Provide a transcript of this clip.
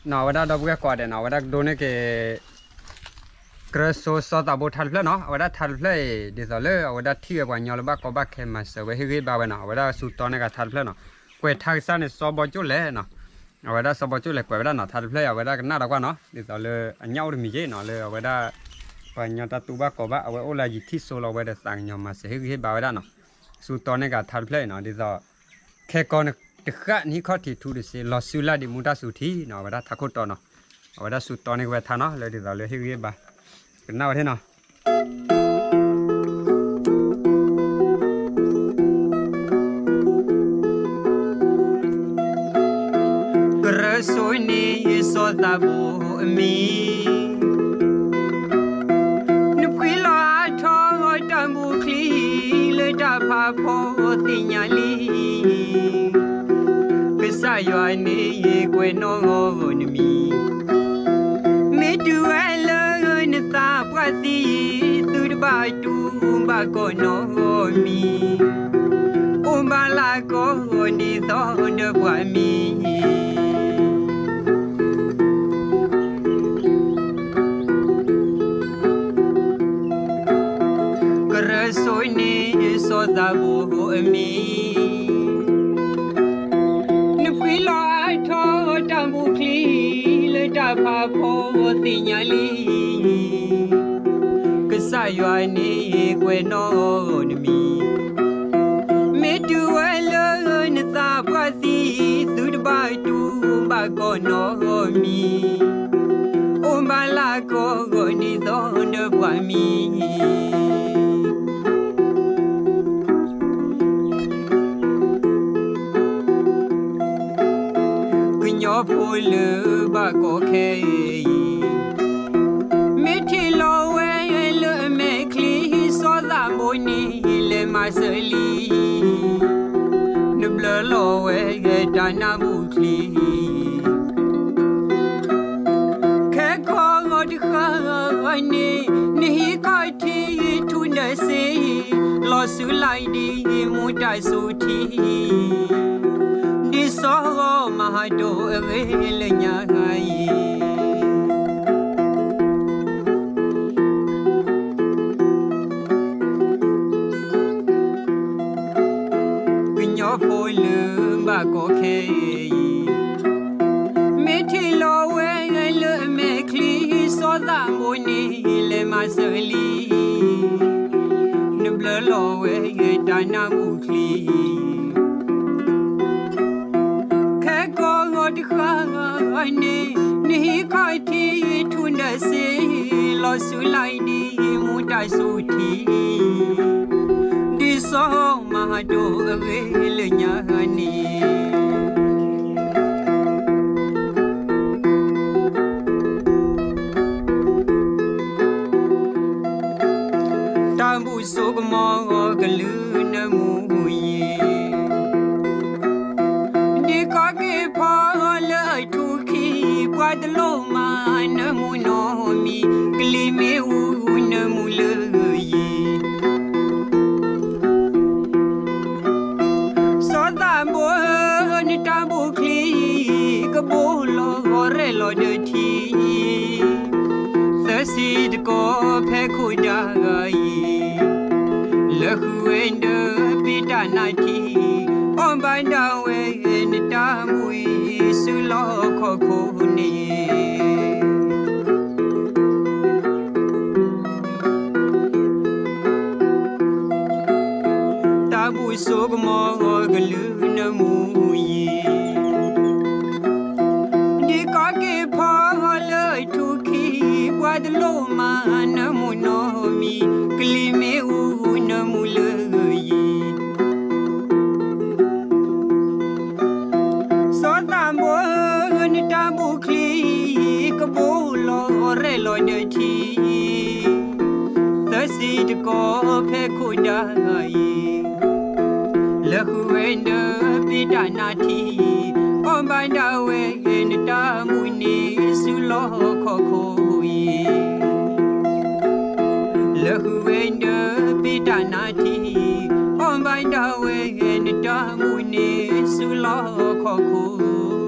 နီၣ် အဝဲဒၣ်ဒီပုၢ်ဝဲၢ်ကိးဂၤဒဲးနီၣ် အဝဲဒၣ်ကဒိးန့ၢ်က့ၤ ကြၢးစိစီသးဘိထါတဖျၢၣ်နီၣ် အဝဲဒၣ်ထါတဖျၢၣ်အံၤ ဒ်သိးလၢအဝဲဒၣ်ထံၣ်ဝဲပှၤကညီလၢဘၣ်ကီဘၣ်ခဲ မၤစၢၤဝဲဟ့ၣ်ဂံၢ်ဟ့ၣ်ဘါဝဲနီၣ် အဝဲဒၣ်စူးတီန့ၢ်က့ၤထါတဖျၢၣ်နီၣ် ကွဲးထါကစၢ်န့ၣ် စီဘီကၠိၣ်လဲၣ်နီၣ် အဝဲဒၣ်စီဘီကၠိၣ်လဲၣ်ကွဲးဝဲဒၣ်နီၣ် ထါတဖျၢၣ်အံၤ အဝဲဒၣ်ကနၣ်ဒီးကွၢ်နီၣ် ဒ်သိးလၢအညၣ်အိၣ်တမံၤက့နီၣ် လၢအဝဲဒၣ် ပှၤကညီတၢ်တူၢ်ဘၣ်ကီဘၣ် အဝဲအိၣ်လၢယထံၣ်စိလီၤဝဲဒီးသးကညီၤမၤစၢၤဟ့ၣ်ဂံၢ်ဟ့ၣ်ဘါဝဲဒၣ်နီၣ် စူးတီန့ၢ်က့ၤထါတဖျၢၣ်အံၤနီၣ် ဒ်သိး ခဲကီတဃၣ်နဟံၣ်ခီၣ်ထံးထူတစ့ လီၤစုလၢ်ဒံးမူတၢ်စူၤထံနီၣ် အဝဲဒၣ်ထါခိၣ်တီနီၣ် အဝဲဒၣ်စူးတီန့ၢ်က့ၤဝဲထါနီၣ် လၢဒ်သိးလၢဟ့ၣ်ဂံၢ်ဟ့ၣ်ဘါ ကနၣ်ဝဲထံၣ်နီၣ် ကရၢစိန့ၣ်စီၤသးဘိအမံၤ နဖှံလီၤအါထီၣ်တၢ်ဘူၣ်ချံ လၢတၢ်ဖးဖီသ့ၣ်ညါလံ ကစၢ်ယွၤန့ၣ်ကွဲးနီၣ်ဂီၤနမံၤ မ့ၢ်တုၤဝဲလၢနသးပှၢ်သံ သုတဘၣ်တူၢ်ဘၣ်ကီးနီတမံၤ အိၣ်ဘၣ်လၢကီၢ်ဒ်သိးဒီးပှၤမံၤ ကရၢစိန့ၣ်စီၤသးဘိအမံၤ နဖှံလီၤအါထီၣ်တၢ်ဘူၣ်ချံ လၢတၢ်ဖးဖီသ့ၣ်ညါလံ ကစၢ်ယွၤန့ၣ်ကွဲးနီၣ်ဂီၤနမံၤ မ့ၢ်တုၤဝဲလၢနသးပှၢ်သံ သုတဘၣ်တူၢ်ဘၣ်ကီးနီတမံၤ အိၣ်ဘၣ်လၢကီၢ်ဒ်သိးဒီးပှၤမံၤ ကညီဖိလၢဘၣ်ကီခဲအံၤ မ့ၢ်ထံၣ်လီၤဝဲလၢအမဲာ်ချံ စီၤသးဘိန့ၣ်လဲၤမၤစၢၤလံ နဘျၢလီၤဝဲတၢ်နါဘူၣ်ချံ ခဲကီၢ်တဃၣ်န့ၣ် နဟံးခီၣ်ထံးထူၣ်ဒၢးစ့ လီၤစုလၢ်ဒံးမူတၢ်စူၤထံ ဒ်စီၤမၤဟးဒိၣ်အဂ့ၢ်လၢညါအံၤ ကညီဖိလၢဘၣ်ကီခဲအံၤ မ့ၢ်ထံၣ်လီၤဝဲလၢအမဲာ်ချံ စီၤသးဘိန့ၣ်လဲၤမၤစၢၤလံ နဘျၢလီၤဝဲတၢ်နါဘူၣ်ချံ ခဲကီၢ်တဃၣ်န့ၣ် နဟံးခီၣ်ထံးထူၣ်ဒၢးစ့ လီၤစုလၢ်ဒံးမူတၢ်စူၤထံ ဒ်စီၤမၤဟးဒိၣ်အဂ့ၢ်လၢညါန့ၣ် တၢ်ဘူၣ်စိကမီၤကလုၢ်နၢမူယံၤ ဒ်ကီက့ၤဖီလၢအထူၣ်ခံ ပှၤတလိၣ်မၤနၢမူနီတမံၤ ကလံၤမ့ၢ်အူနၢမူလၢယံၤ စီၤသးဘိဧၢ နတၢ်ဘူၣ်ချံ ကဘိလီၤဂီၤရဲၣ်လီၤဒီးထံ သၢဆံတကီၢ်ဖဲခိၣ်ဒၢအံၤ လၢဃုဝဲဒၢးပ့တၢ်နါထံ အီၣ်ဘၣ်ဒၣ်ဝဲနတၢ်ဘူၣ်အံၤဆူလီၢ်ခီၣ်ခိၣ်န့ၣ် တၢ်ဘူၣ်စိကမီၤကလုၢ်နၢမူယံၤ ဒ်ကီက့ၤဖီလၢအထူၣ်ခံ ပှၤတလိၣ်မၤနၢမူနီတမံၤ ကလံၤမ့ၢ်အူနၢမူလၢယံၤ စီၤသးဘိဧၢ နတၢ်ဘူၣ်ချံ ကဘိလီၤရဲၣ်လီၤဒီးထံ သၢဆံတကီၢ်ဖဲခိၣ်ဒၢအံၤ လၢဃုဝဲဒၢးပ့တၢ်နါထံ အီၣ်ဘၣ်ဒၣ်ဝဲနတၢ်ဘူၣ်န့ၣ်ဆူလီၢ်ခီၣ်ခိၣ်အံၤ လၢဃုဝဲဒၢးပ့တၢ်နါထံ အီၣ်ဘၣ်ဒၣ်ဝဲနတၢ်ဘူၣ်န့ၣ်ဆူလီၢ်ခီၣ်ခိၣ်